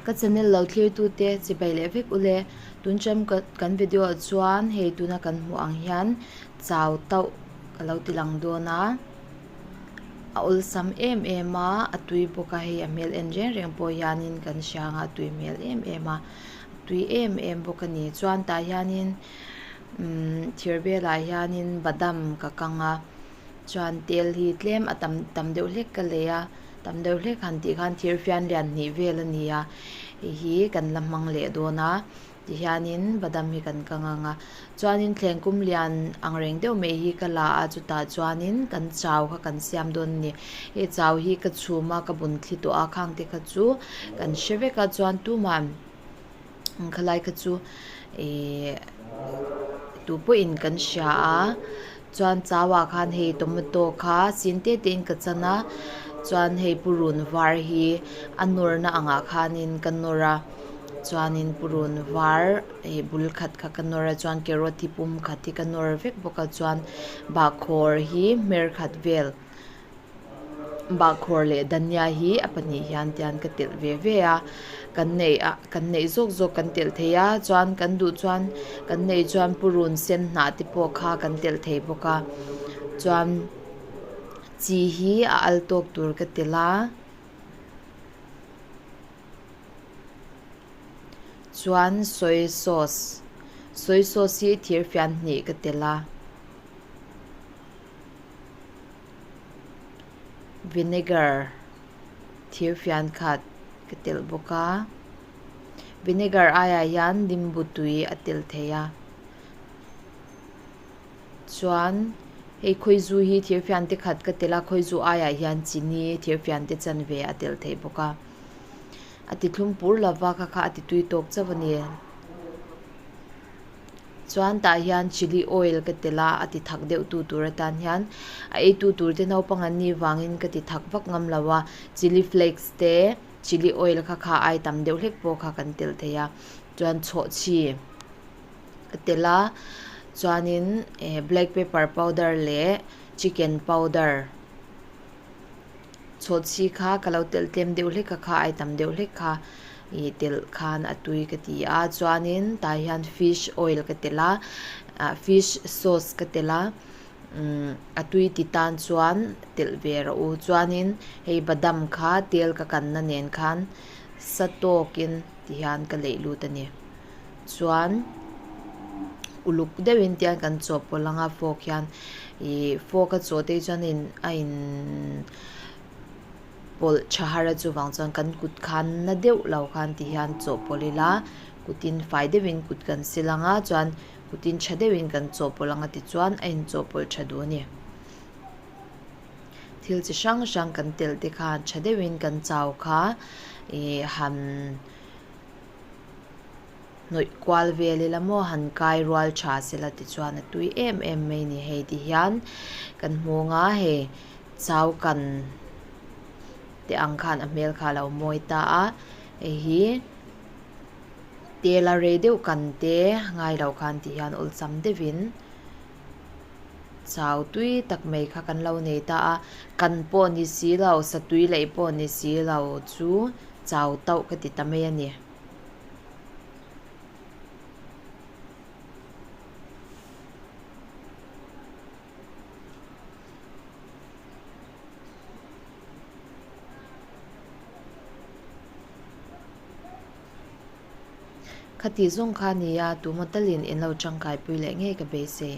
Ka channel lo thlirtute chibai leh vek ule. Tun ṭam kan video ah chuan hei tuna kan hmuh ang hian chau tauh ka lo ti lang dawn a. A awlsam em em a, a tui bawk a hei a hmel en reng reng pawh hianin kan hria ang a a tui hmel em em a, a tui em em bawk a ni. Chuan tah hianin umm thir belah hianin badam ka kang a. Chuan tel hi tlem a tam tam deuh hlek ka lei a tam deuh hlek han tih khan thir fian lian hnih vel a ni a hei hi kan la hmang leh dawn a tihianin badam hi kan kang ang a chuanin thleng kum lian ang reng deuh mai hi ka la a chutah chuanin kan chau kha kan siam dawn a ni hei chau hi ka chhum a ka bun thli tawh a khang te kha chu kan hre vek a chuan tumah Khalai kha chu ihh tu pawhin kan hria a chuan chau ah khan hei tomato kha sin te te in ka chan a chuan hei purun var hi a nawr na angah khanin ka nawr a chuanin purun var ih bul khat kha ka nawr a chuan carrot hi pum khat hi ka nawr vek bawk a chuan bahkhawr hi hmer khat vel. Bahkhawr leh dhania hi a pahnih hian tian ka telh ve ve a kan neih ah kan neih zawk zawk kan telh thei a chuan kan duh chuan kan neih chuan purun sen hnah te pawh kha kan telh thei bawk a chuan chi hi a al tawk tur ka telh a chuan soy sauce soy sauce hi thir fian hnih ka telh a. Vinegar thir fian khat ka telh bawk a vinegar aiah hian limbu tui a telh thei a chuan hei khawizu hi thir fian te khat ka telh a khawizu aiah hian chini thir fian te chanve a telh theih bawk a a ti thlum pur lova kha kha a ti tui tawk chauh a ni. Chuan tah hian chilli oil ka telh a a ti thak deuh tu tur atan hian a ei tu tur te naupang an nih vangin ka ti thak vak ngam lo a chilli flakes te chilli oil kha kha ai tam deuh hlek pawh kha kan telh thei a chuan chhawhchhi ka telh a chuanin eh black pepper powder leh chicken powder chhawhchhi kha ka lo telh tlem deuh hlek a kha ai tam deuh hlek kha ih telh khan a tui ka ti a chuanin tah hian fish oil ka telh a ah fish sauce ka telh a umm a tui ti tan chuan telh ve rawh u chuanin hei badam kha tel ka kanna nen khan sa tawkin ti hian ka leih lut a ni chuan uluk deuhin tiang kan chawhpawlh anga fork hian ih fork a chawh te hi chuan a in pawlh tha har a chuvang chuan kan kut khan na deuh lo khan ti hian chawhpawlh ila kutin fai deuhin kut kan sil ang a chuan kutin tha deuhin kan chawhpawlh ang a tichuan a inchawhpawlh tha duh a ni. Thil chi hrang hrang kan telh te khan tha deuhin kan chau kha ih han hnawih kual vel ila maw han kai rual tha sela tichuan a tui em em mai a ni hei ti hian kan hmung a hei chau kan te ang khan a hmel kha a lo mawi ta a hei hi tela rei deuh kan te ngai lo khan ti hian awlsam deuhin chau tui tak mai kha kan lo nei ta a kan pawh ni si lo satui laih pawh ni si lo chu chau tauh ka ti ta mai a ni. Khati zawng kha nia, tuma talin in lo tangkaipui leh ngei ka beisei.